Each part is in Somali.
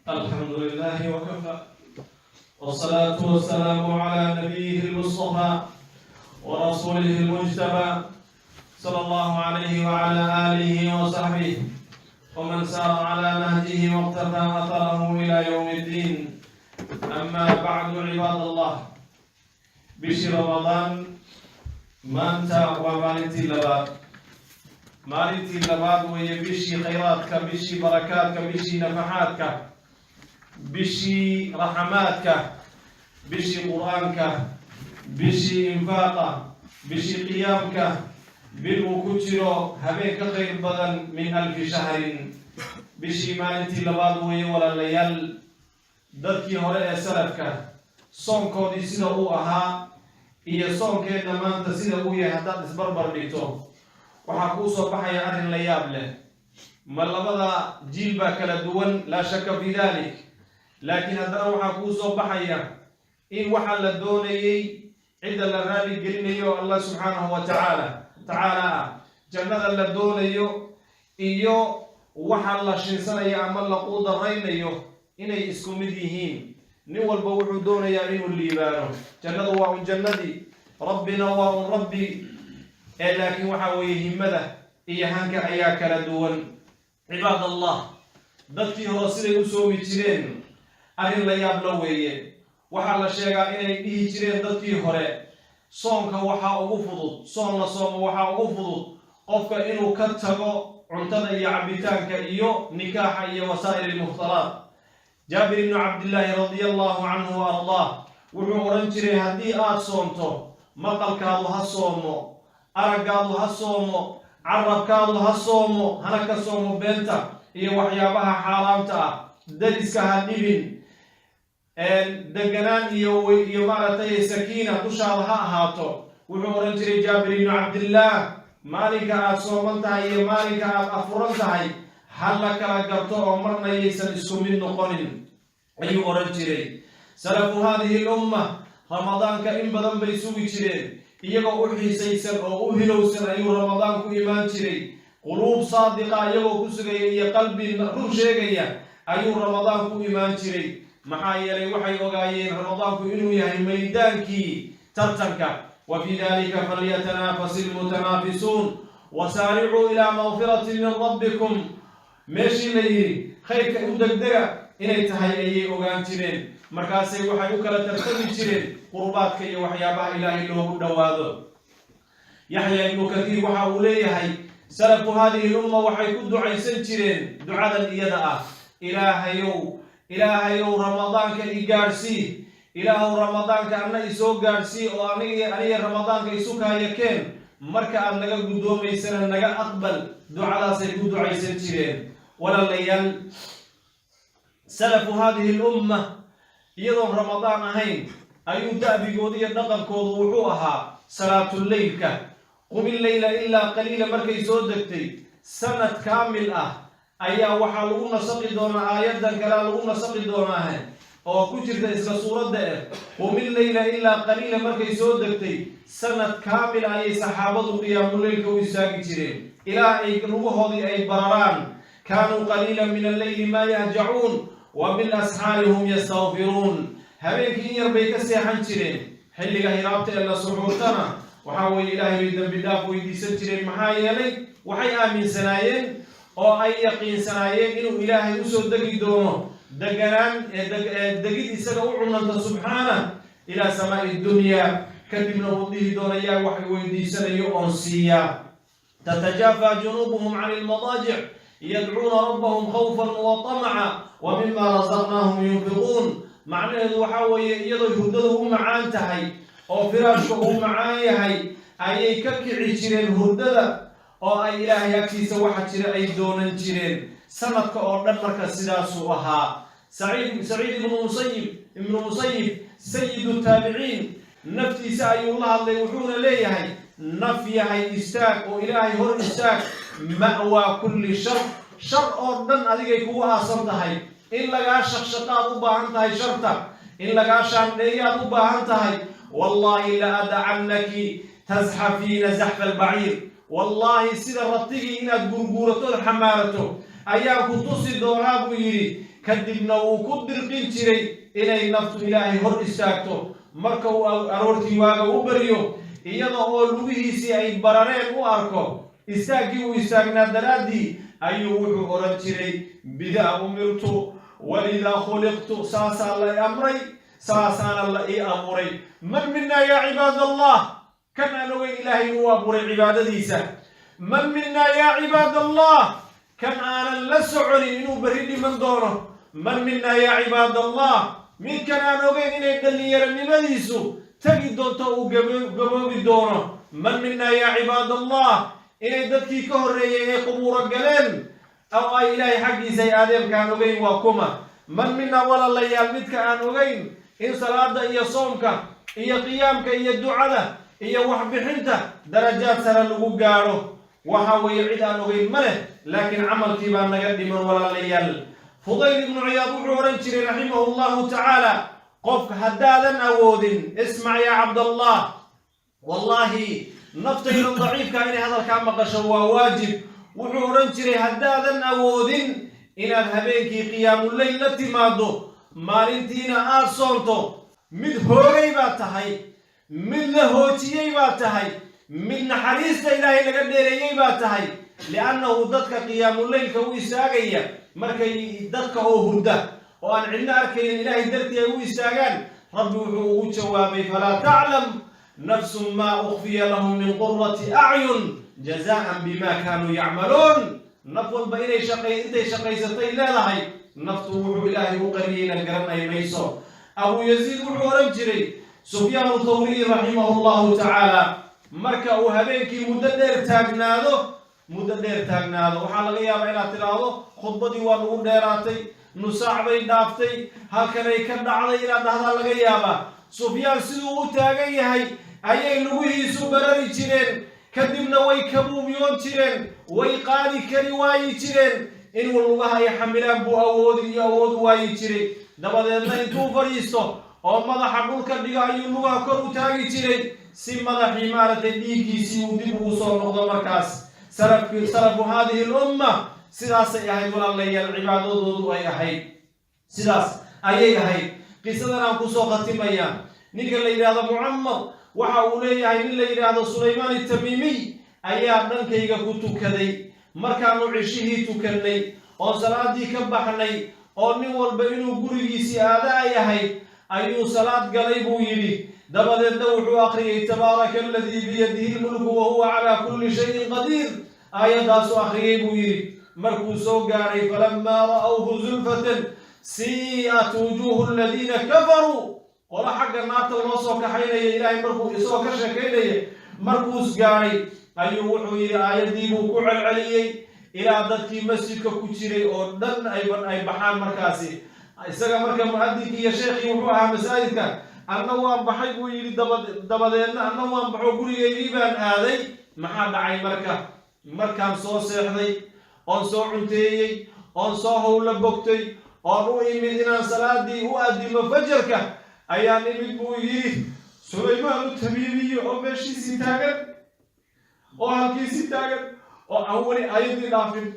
الحمد لله وكفى، والصلاة والسلام على نبيه المصطفى ورسوله المجتبى، صلى الله عليه وعلى آله وصحبه ومن سار على نهجه واقتفى أثره إلى يوم الدين. أما بعد، عباد الله، bishii Ramadaan maanta waa maalintii labaad. Maalintii labaad weeye, bishii khayraadka, bishii barakaadka, bishii nafaxaadka, bishii raxamaadka, bishii Qur-aanka, bishii infaaqa, bishii qiyaamka, bil uu ku jiro habeen ka khayr badan min ألف شهر. Bishii maalintii labaad weeye. Walaalayaal, dadkii hore ee salafka soonkoodii sida uu ahaa iyo soonkeenna maanta sida uu yahay haddaad isbarbar dhigto, waxaa kuu soo baxaya arrin la yaab leh. Ma labada jiil baa kala duwan? لا شك في ذلك. Laakiin haddana waxaa kuu soo baxaya in waxa la doonayey, cidda la raali gelinayo, Allah subxaanahu wa tacaala ah, jannada la doonayo iyo waxa la shinsanayo ama la quudaraynayo inay isku mid yihiin. Nin walba wuxuu doonayaa inuu liibaano. Jannadu waa un jannadii, Rabbina waa un Rabbi, ee laakiin waxaa weeye himada iyo hanka ayaa kala duwan. Cibaad Allah, dadkii hore siday u soomi jireen arrin la yaab la weeye. Waxaa la sheegaa inay dhihi jireen dadkii hore, soonka waxaa ugu fudud, soon la soomo waxaa ugu fudud qofka inuu ka tago cuntada iyo cabitaanka iyo nikaaxa iyo وسائر المفطرات. Jaabir ibnu Cabdillaahi رضي الله عنه وأرضاه wuxuu odhan jiray, haddii aad soomto, maqalkaadu ha soomo, araggaadu ha soomo, carabkaadu ha soomo, hana ka soomo beenta iyo waxyaabaha xaaraamta ah, dariska ha dhibin, deganaan iyo maaragtay sakiina dushaada ha ahaato. Wuxuu odhan jiray Jaabir ibnu Cabdillaah, maalinka aad sooman tahay iyo maalinka aad afuran tahay ha la kala garto oo marna yaysan isku mid noqonin, ayuu odhan jiray. سلف هذه الأمة Ramadaanka in badan bay sugi jireen. Iyagoo u xiisaysan oo u hilowsan ayuu Ramadaan ku imaan jiray. Quluub saadiqa iyagoo ku sugaya iyo qalbi run sheegaya ayuu Ramadaan ku imaan jiray. Maxaa yeelay, waxay ogaayeen Ramadaanku inuu yahay maydaankii tartanka. وفي ذلك فليتنافس المتنافسون. وسارعوا إلى مغفرة من ربكم, meeshii la yidhi khayrka u degdega inay tahay ayay ogaan jireen. Markaasay waxay u kala tartami jireen qurbaadka iyo waxyaabaha Ilaahay loogu dhowaado. Yaxya Ibnu Kathiir waxa uu leeyahay, سلف هذه الأمة waxay ku ducaysan jireen ducadan iyada ah: "Ilaahayow, Ilaahayow, Ramadaanka i gaadhsii. Ilaahow, Ramadaanka anna isoo gaadhsii oo aniga Ramadaanka isu kaaya keen. Marka aad naga guddoomaysana naga aqbal." Ducadaasay ku ducaysan jireen. Walaalayaal, سلف هذه الأمة iyadoon Ramadaan ahayn ayuu da'bigooda iyo dhaqankoodu wuxuu ahaa salaatuleylka. قم الليل إلا قليلا markay soo degtay, sanad kaamil ah ayaa waxaa lagu nasaqi doonaa aayaddan kalea lagu nasaqi doonaahe oo ku jirta isla suuradda eh. قم الليل إلا قليلا markay soo degtay, sanad kaamil ayay saxaabadu qiyaamuleylka u istaagi jireen ilaa ay lugahoodii ay bararaan. كانوا قليلا من الليل ما يهجعون وبالأسحار هم يستغفرون. Habeenkii in yar bay ka seexan jireen. Xilliga hiraabta ee la suxuurtana waxaa weeye Ilaahay bay dembi dhaaf weydiisan jireen. Maxaa yeelay, waxay aaminsanaayeen oo ay yaqiinsanaayeen inuu Ilaahay usoo degi doono deganaan ee degid isaga u cunanta subxaana إلى سماء الدنيا, kadibna uu dhihi doono, yaa wax weydiisanayo oon siiyaa? تتجافى جنوبهم عن المضاجع يدعون ربهم خوفا وطمعا ومما رزقناهم ينفقون. Macnaheedu waxaa weeye, iyadoo hurdadu u macaan tahay oo firaashka uu macaan yahay ayay ka kici jireen hurdada oo ay Ilaahay agtiisa waxa jira ay doonan jireen. Sanadka oo dhan marka sidaasuu ahaa. Saciid ibnu Musayib, سيد التابعين, naftiisa ayuu la hadlay, wuxuuna leeyahay, "Naf yahay, istaag oo Ilaahay hor istaag. مأوى كل شر, shar oo dhan adigay kugu aasan tahay. In lagaa shaqshaqaad u baahan tahay, sharta in lagaa shaandheeyaad u baahan tahay. والله لأدعنك تزحفين زحف البعير." Wallaahi, sida ratigii inaad gurguuratood xamaarato. Ayaan ku tusi doonaa, buu yidhi. Kadibna wuu ku dirqin jiray inay naftu Ilaahay hor istaagto. Marka uu aroortii waaga u baryo, iyada oo lugihiisii ay barareen u arko istaaggii uu istaagnaa daraaddii, ayuu wuxuu odhan jiray: "Bidaa umirtu walidaa khuliqtu." Saasaa la amray, saasaana la ii abuuray. Man minaa, yaa cibaad Allah, kan aan ogeyn Ilaahay uu abuuray cibaadadiisa? Man minaa, yaa cibaad Allah, kan aanan la soconin inuu berri dhiman doono? Man minaa, yaa cibaad Allah, midkan aan ogeyn inay dhallinyaronimadiisu tagi doonto, uu gaboobi doono? Man minaa, yaa cibaad Allah, inay dadkii ka horreeyey ay qubuuro galeen oo ay Ilaahay xaggiisa ay aadeenkaan ogeyn waa kuma? Man minaa, walaalayaal, midka aan ogeyn in salaada iyo soomka iyo qiyaamka iyo ducada iyo waxbixinta darajaad sare lagu gaadho? Waxa weeye cid aan ogeyn ma leh, laakiin camalkii baa naga dhiman, walaalayaal. Fudayl Ibnu Ciyaad wuxuu odhan jiray, raximahu Allahu tacaala, qofka haddaadan awoodin, ismac yaa Cabdallah, wallaahi naftaydan daciifka inay hadalkaa maqasho waa waajib. Wuxuu odhan jiray: haddaadan awoodin inaad habeenkii qiyaamuleyl la timaado, maalintiina aad soonto, mid hoogay baa tahay, mid la hoojiyey baa tahay, mid naxariista Ilaahay laga dheereeyey baa tahay. Liannahu dadka qiyaamuleylka u istaagaya, markay dadka oo hurda oo aan cidno arkaynin Ilaahay dartii ay u istaagaan, Rabbi wuxuu ugu jawaabay: "Falaa taclam nafsun maa ukhfiya lahum min qurati acyun jazaan bima kaanuu yacmaluun." Naf walba inay shaqay intay shaqaysatay leedahay. Naftu wuxuu Ilaahay u qariyeyna garanay mayso. Abu Yaziid wuxuu odhan jiray, Sufyaanu Thawriy raximahu Allahu tacaala, marka uu habeenkii muddo dheer taagnaado, muddo dheer taagnaado, waxaa laga yaabaa inaad tidhaahdo: "Khudbadii waa nagu dheeraatay, nusaac bay dhaaftay, halkanay ka dhacday," inaad dhahdaa laga yaabaa. Sufyaan siduu u taagan yahay ayay lugihiisu barari jireen, kadibna way kabuubyoon jireen, way qaadi kari waayi jireen. Inuu lugaha ay xamilaan buu awoodi iyo awood waayi jiray. Dabadeedna intuu fadhiisto oo madaxa dhulka dhigo ayuu lugaha kor u taagi jiray, si madaxii maaragtay dhiiggiisii uu dib ugu soo noqdo. Markaas salafki, salafu haadihi lumma, sidaasay ahayd, walaalayaal, cibaadadoodu ay ahayd, sidaas ayay ahayd. Qisadan aan kusoo khatimaya: ninka la yidhaahdo Mucamar waxa uu leeyahay, nin la yidhaahdo Sulaymaan Itamiimiy ayaa dhankayga ku tukaday. Markaanu cishihii tukannay oo salaadii ka baxnay oo nin walba inuu gurigiisii aada ay ahayd, ayuu salaad galay, buu yidhi. Dabadeedna wuxuu akhriyey: "Tabaaraka aladii biyadihi lmulku wa huwa calaa kulli shayin qadiir." Aayaddaasu akhriyey, buu yidhi. Markuu soo gaaray "falamaa ra'awhu zulfatan sii'at wujuuhu aladiina kafaruu", qolo xagga naarta loo soo kaxaynaya Ilaahay markuu isagoo ka sheekaynaya markuus gaadhay, ayuu wuxuu yidhi, aayaddii buu ku celceliyey ilaa dadkii masjidka ku jiray oo dhan ay baxaan. Markaasi isaga marka mu'adinkii iyo sheekhii wuxuu ahaa masaajidka. "Anna waan baxay," buu yidhi. Dabadeedna anna waan baxo, gurigaygii baan aaday. Maxaa dhacay marka? Markaan soo seexday oon soo cunteeyey oon soo howla bogtay oon u imid inaan salaadii u addimo fajarka, ayaan imid, buu yidhi, Sulaymaan u Tamiimiye oo meeshiisii taagan oo halkiisii taagan oo aan weli aayaddii dhaafin,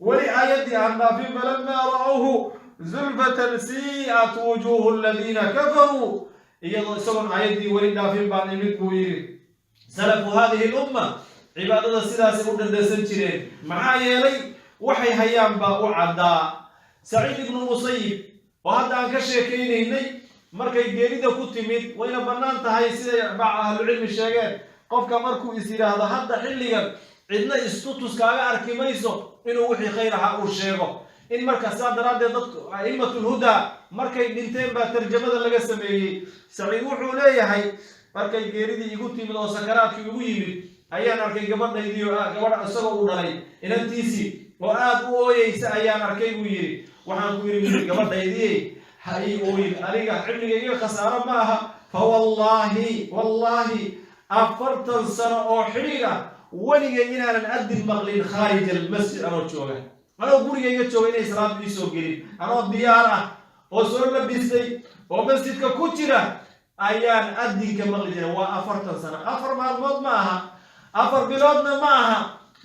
weli aayaddii aan dhaafin: "Falamaa ra'awhu zulfatan sii'at wujuuhu aladiina kafaruu." Iyadoo isagoon aayaddii weli dhaafin baan imid, buu yidhi. Salafu haadihi lumma cibaadada sidaasay u dhadhansan jireen, maxaa yeelay waxay hayaan baa u caddaa. Saciid Ibnu Musayib oo hadda aan ka sheekaynaynay, markay geerida ku timid, wayna bannaan tahay siday ahlucilmi sheegeen, qofka markuu is yidhaahdo hadda xilligan cidna istutus kaaga arki mayso, inuu wixii khayr ahaa uu sheego. In marka saa daraaddeed dadku a'immatulhudaa markay dhinteen baa tarjamada laga sameeyey. Saciid wuxuu leeyahay: markay geeridii igu timid oo sakaraadkii igu yimid, ayaan arkay gabadhaydii oo gabadha isagoo u dhalay, inantiisii oo aad u ooyeysa ayaan arkay, buu yidhi. Waxaan ku yidhi, yidhi, "Gabadhaydii, ha ii ooyin, aniga cimriga iga khasaaro ma aha. Fa wallaahi, wallaahi, 40 sano oo xidhiir ah weligay inaanan adin maqlin khaarij almasjid anoo jooga, anoo gurigayga jooga inay salaadu iisoo gelin. Anoo diyaar ah oo soo labistay oo masjidka ku jira ayaan adinka maqli jiray." Waa 40 sano. 4 maalmood ma aha, 4 biloodna ma aha,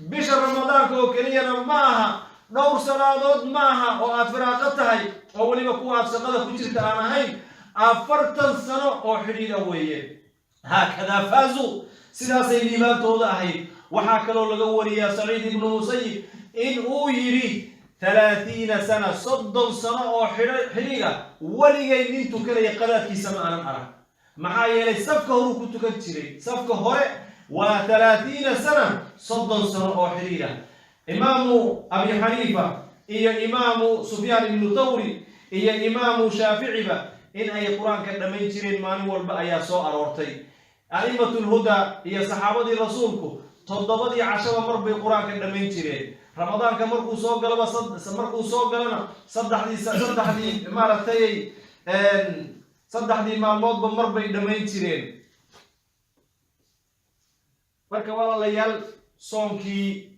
bisha Ramadaanka oo keliyana ma aha. Dhowr salaadood maaha oo aad firaaqo tahay, oo weliba kuwa aad shaqada ku jirta aan ahayn. 40 sano oo xidhiidha weeye. Haakadaa faazuu, sidaasay liibaantooda ahayd. Waxaa kaloo laga wariyaa Saciid ibnu Musayib in uu yidhi: 30 sana, 30 sano oo xidhiidha, weligay nin tukanaya qadaadkiisa ma aanan arag. Maxaa yeelay, safka horuu ku tukan jiray, safka hore. Waa 30 sana, 30 sano oo xidhiidha. Imaamu Abi Xaniifa iyo Imaamu Sufyaan ibnu Thawri iyo Imaamu Shaaficiba in ay Qur-aanka dhammayn jireen maalin walba ayaa soo aroortay. A'immatulhuda iyo saxaabadii Rasuulku 7dii cashaba mar bay Qur-aanka dhammayn jireen. Ramadaanka markuu soo galaba, markuu soo galana, saddexdii maaragtay, saddexdii maalmoodba mar bay dhammayn jireen. Marka walaalayaal, soonkii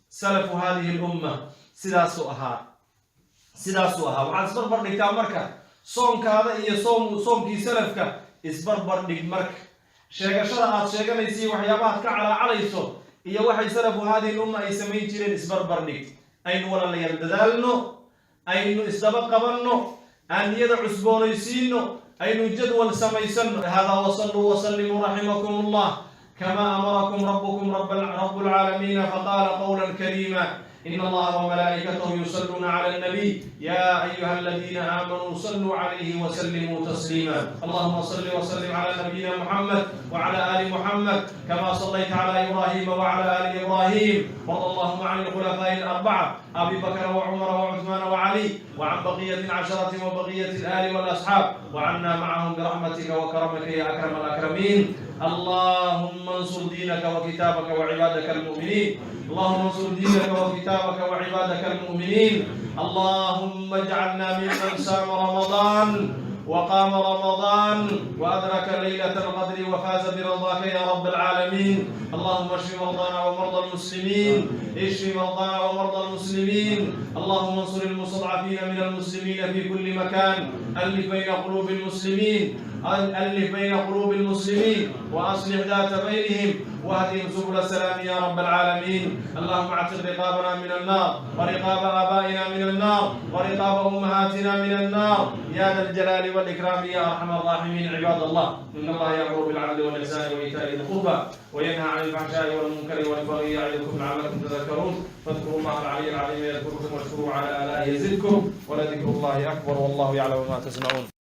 salafu hadihi lumma sidaasuu ahaa, sidaasuu ahaa. Waxaad isbarbar dhigtaa marka soonkaada iyo soomkii salafka, isbarbar dhig. Marka sheegashada aad sheeganaysa iyo waxyaabahaad ka calaacalayso iyo waxay salafu hadihi lumma ay samayn jireen isbarbar dhig. Aynu walaalayaal dadaalno, aynu isdaba qabanno, aan niyada cusboonaysiino, aynu jadwal samaysano. Hada وصلوا وسلموا رحمكم الله كما أمركم ربكم رب العالمين، فقال قولا كريما: إن الله وملائكته يصلون على النبي يا أيها الذين آمنوا صلوا عليه وسلموا تسليما. اللهم صل وسلم على نبينا محمد وعلى آل محمد كما صليت على إبراهيم وعلى آل إبراهيم. وارض اللهم عن الخلفاء الأربعة، أبي بكر وعمر وعثمان وعلي، وعن بقية العشرة وبقية الآل والأصحاب، وعنا معهم برحمتك وكرمك يا أكرم الأكرمين. اللهم انصر دينك وكتابك وعبادك المؤمنين. اللهم انصر دينك وكتابك وعبادك المؤمنين. اللهم اجعلنا ممن صام رمضان وقام رمضان وأدرك ليلة القدر وفاز برضاك يا رب العالمين. اللهم اشف مرضانا ومرضى المسلمين، اشف مرضانا ومرضى المسلمين. اللهم انصر المستضعفين من المسلمين في كل مكان. ألف بين قلوب المسلمين، ألف بين قلوب المسلمين، وأصلح ذات بينهم، واهدهم سبل السلام يا رب العالمين. اللهم اعتق رقابنا من النار، ورقاب آبائنا من النار، ورقاب أمهاتنا من النار، يا ذا الجلال والإكرام، يا أرحم الراحمين. عباد الله، إن الله يأمر بالعدل والإحسان وإيتاء ذي القربى وينهى عن الفحشاء والمنكر والبغي يعظكم لعلكم تذكرون. فاذكروا الله العلي العظيم يذكركم، واشكروه على آلائه يزدكم، ولذكر الله أكبر، والله يعلم ما تصنعون.